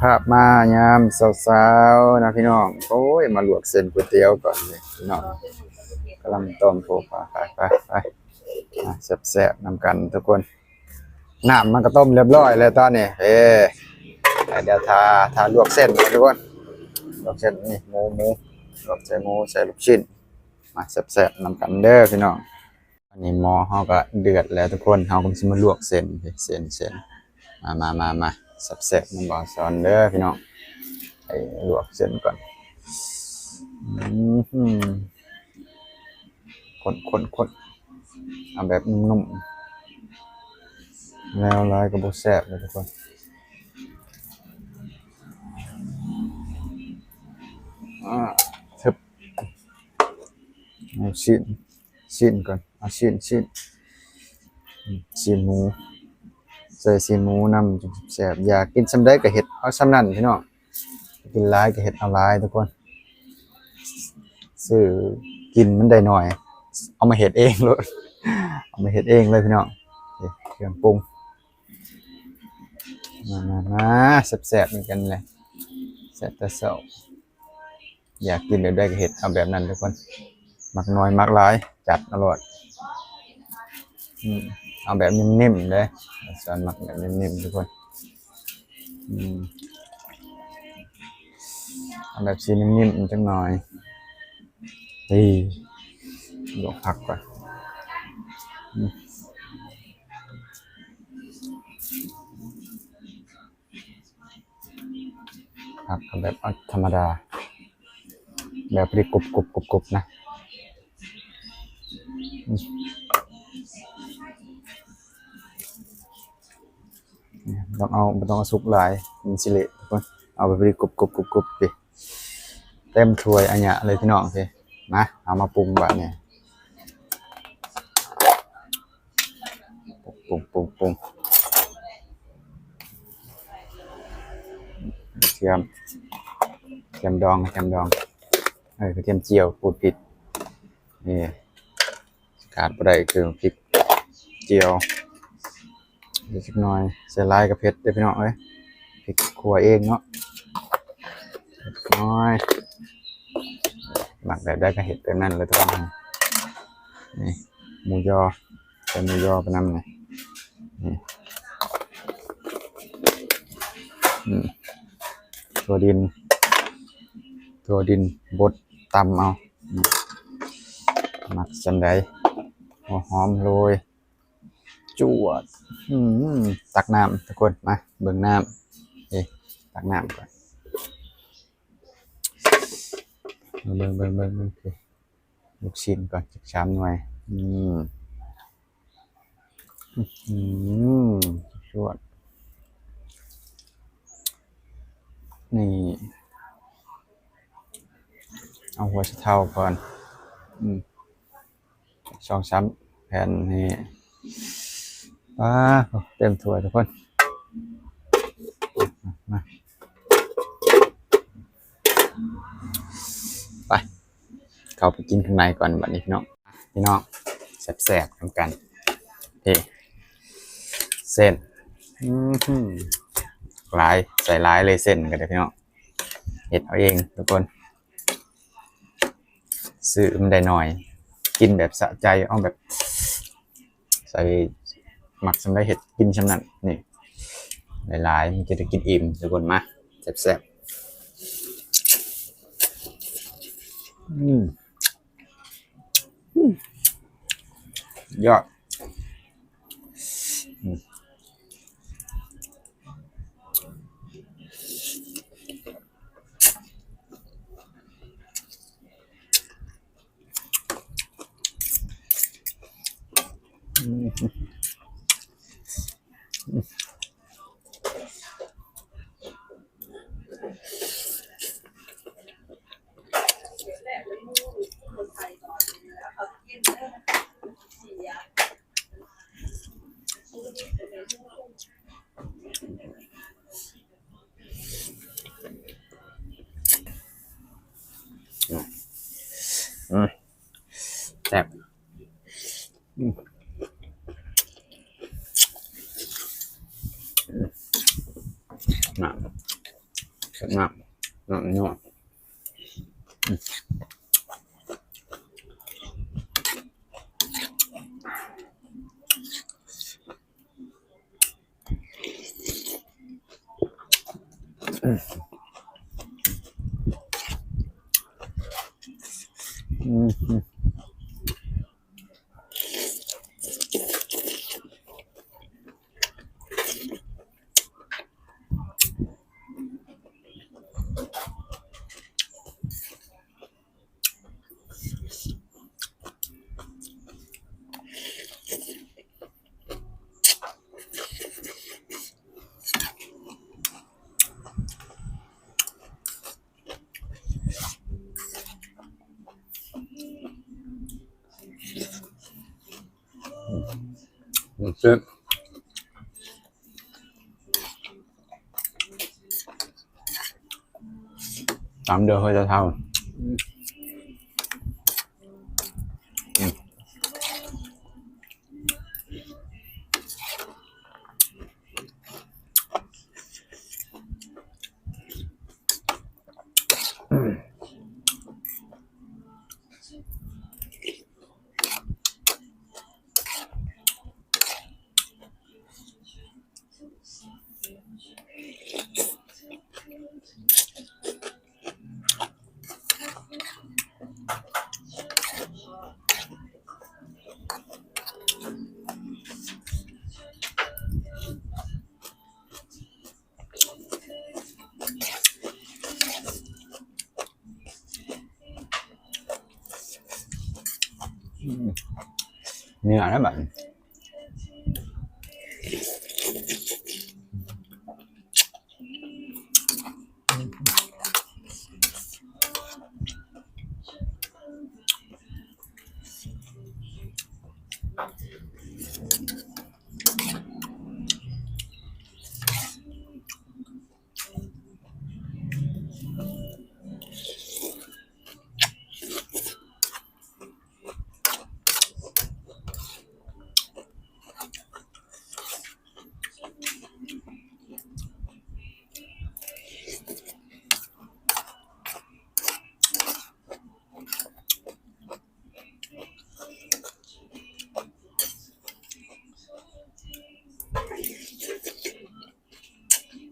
ພາບມາຍາມເຊົ້າໆນະພີ່ນ້ອງ. ໂອ້ຍ ມາລວກເສັ້ນກ໋ວຍຕຽວກ່ອນນີ້ພີ່ນ້ອງ, ກຳລັງຕ້ອມໂພ. ໄປໆໆ ອ່າ ແຊບໆນຳກັນທຸກຄົນ. ນ້ຳມັນກໍຕົ້ມຮຽບຮ້ອຍແລ້ວຕອນນີ້. ເອີ ແລ້ວດຽວຖ້າ ຖ້າລວກເສັ້ນທຸກຄົນ, ລວກເສັ້ນນີ້ ໝູ ໝູ ລວກໃສ່ໝູ ໃສ່ລູກຊິ້ນ. ມາແຊບໆນຳກັນເດີພີ່ນ້ອງ. ອັນນີ້ໝໍ້ເຮົາກໍເດືອດແລ້ວທຸກຄົນ, ເຮົາກໍຊິມາລວກເສັ້ນ ເສັ້ນ ເສັ້ນ. ມາ ມາ ມາ ມາ ແຊບໆນຳບ່າວສອນເດີພີ່ນ້ອງ. ໄປລວກເສັ້ນກ່ອນ. ອືມ ຄົນໆໆ ເອົາແບບນຸ້ມໆ, ແນວຫຼາຍກໍບໍ່ແຊບເລີຍທຸກຄົນ. ອ່າ ຊຶບ ເອົາຊີ້ນ ຊີ້ນກ່ອນ, ເອົາຊີ້ນ ຊີ້ນ ອືມ ຊີ້ນໝູ ໃສ່ຊີ້ນໝູນຳ ຈັ່ງແຊບ. ຢາກກິນສ່ຳໃດກໍເຮັດເອົາສ່ຳນັ້ນພີ່ນ້ອງ, ກິນຫຼາຍກໍເຮັດເອົາຫຼາຍທຸກຄົນ. ຊື້ກິນມັນໄດ້ໜ້ອຍ ເອົາມາເຮັດເອງໂລດ, ເອົາມາເຮັດເອງເລີຍພີ່ນ້ອງ. ນີ້ເຄື່ອງປຸງ. ມາ ມາ ມາ ແຊບໆນຳກັນແຫຼະ, ແຊບແຕ່ເຊົ້າ. ຢາກກິນແບບໃດກໍເຮັດເອົາແບບນັ້ນທຸກຄົນ, ມັກໜ້ອຍມັກຫຼາຍ ຈັດເອົາໂລດ. ອືມ ເອົາແບບນິ່ມໆເດ້, ສອນມັກແບບນິ່ມໆທຸກຄົນ. ອືມ ເອົາແບບຊີ້ນນິ່ມໆຈັກໜ້ອຍ. ເອີ ລວກຜັກກ່ອນ. ອືມ ຜັກກໍແບບເອົາທຳມະດາ ແບບພໍດີກົບໆໆນະ. ອືມ ຕ້ອງເອົາ ບໍ່ຕ້ອງເອົາສຸກຫຼາຍ ມັນຊິເລະທຸກຄົນ. ເອົາແບບພໍດີກົບໆໆ ເຕັມຖ້ວຍອາຍະເລີຍພີ່ນ້ອງ. ໂອເຄ ມາ ເຮົາມາປຸງບາດນີ້. ປຸງ ປຸງ ປຸງ ປຸງ. ກະທຽມ ກະທຽມດອງ ກະທຽມດອງ ເອີ ກະທຽມຈຽວ ພູດຜິດ. ນີ້ ຂາດບໍ່ໄດ້ຄືພິກຈຽວ ຈັກໜ້ອຍ. ໃສ່ຫຼາຍກໍເຜັດເດ້ພີ່ນ້ອງເອີຍ, ພິກຂົ້ວເອງເນາະ. ໜ້ອຍ ມັກແບບໃດກໍເຮັດແບບນັ້ນເລີຍທຸກຄົນ. ນີ້ໝູຢໍ ໃສ່ໝູຢໍໄປນຳນີ້. ນີ້ ອືມ ຖົ່ວດິນ ຖົ່ວດິນບົດຕຳເອົາ. ອືມ ມັກສ່ຳໃດ ຫົວຫອມໂລຍ. ຈວດ. ອືມ ຕັກນ້ຳທຸກຄົນ, ມາເບິ່ງນ້ຳ. ເອີ ຕັກນ້ຳກ່ອນ. ເບິ່ງ ເບິ່ງ ເບິ່ງ ເບິ່ງ ລູກຊິ້ນກ່ອນ ຈັກສາມໜ່ວຍ. ອືມ ອືມ ຈວດ. ນີ້ ເອົາຫົວສະເທົາກ່ອນ. ອືມ ສອງສາມແຜ່ນນີ້. ປາ ເຕັມຖ້ວຍທຸກຄົນ. ມາ ໄປ ເຂົ້າໄປກິນຂ້າງໃນກ່ອນບັດນີ້ພີ່ນ້ອງ. ພີ່ນ້ອງ ແຊບໆນຳກັນ. ເອີ ເສັ້ນ ອືມ ຫຼາຍ ໃສ່ຫຼາຍເລີຍເສັ້ນກໍໄດ້ພີ່ນ້ອງ. ເຮັດເອົາເອງທຸກຄົນ, ຊື້ມັນໄດ້ໜ້ອຍ ກິນແບບສະໃຈ ເອົາແບບໃສ່ ມັກສ່ຳໃດເຮັດກິນສ່ຳນັ້ນ. ນີ້ ຫຼາຍໆ ມັນຈະໄດ້ກິນອີ່ມທຸກຄົນ. ມາ ແຊບໆ. ອືມ ອືມ ຍອດ. ອືມ ອືມ ອືມ ແຊບ. ອືມ ອືມ ນ້ຳ ແຊບມາກ ນ້ຳຍອດ ອືມ ເຊັບ ຕຳເດີ້ເຮີ້ຍ ຕາເຖົ້າ ອືມ ອືມ. ອືມ ເນື້ອແລ້ວບັດນີ້.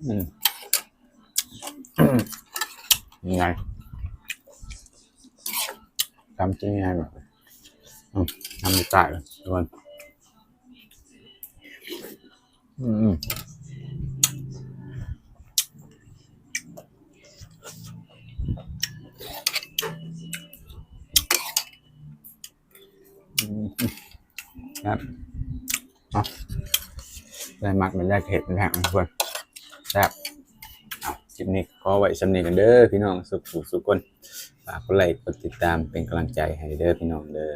ອືມ ຍັງໄງ ຕຳກິນງ່າຍແບບ ອືມ ທຳໄດ້ຕາຍເລີຍທຸກຄົນ. ອືມ ອືມ ແຊບ ເນາະ ໄດ້ມັກ ໄດ້ເຮັດ ໄດ້ ທຸກຄົນ ແຊບ. ເອົາ ຄລິບນີ້ຂໍໄວ້ສ່ຳນີ້ກ່ອນເດີ້ ພີ່ນ້ອງ ສຸກ ສຸກຄົນ ຝາກກົດໄລ ກົດຕິດຕາມ ເປັນກຳລັງໃຈໃຫ້ເດີ້ ພີ່ນ້ອງເດີ້.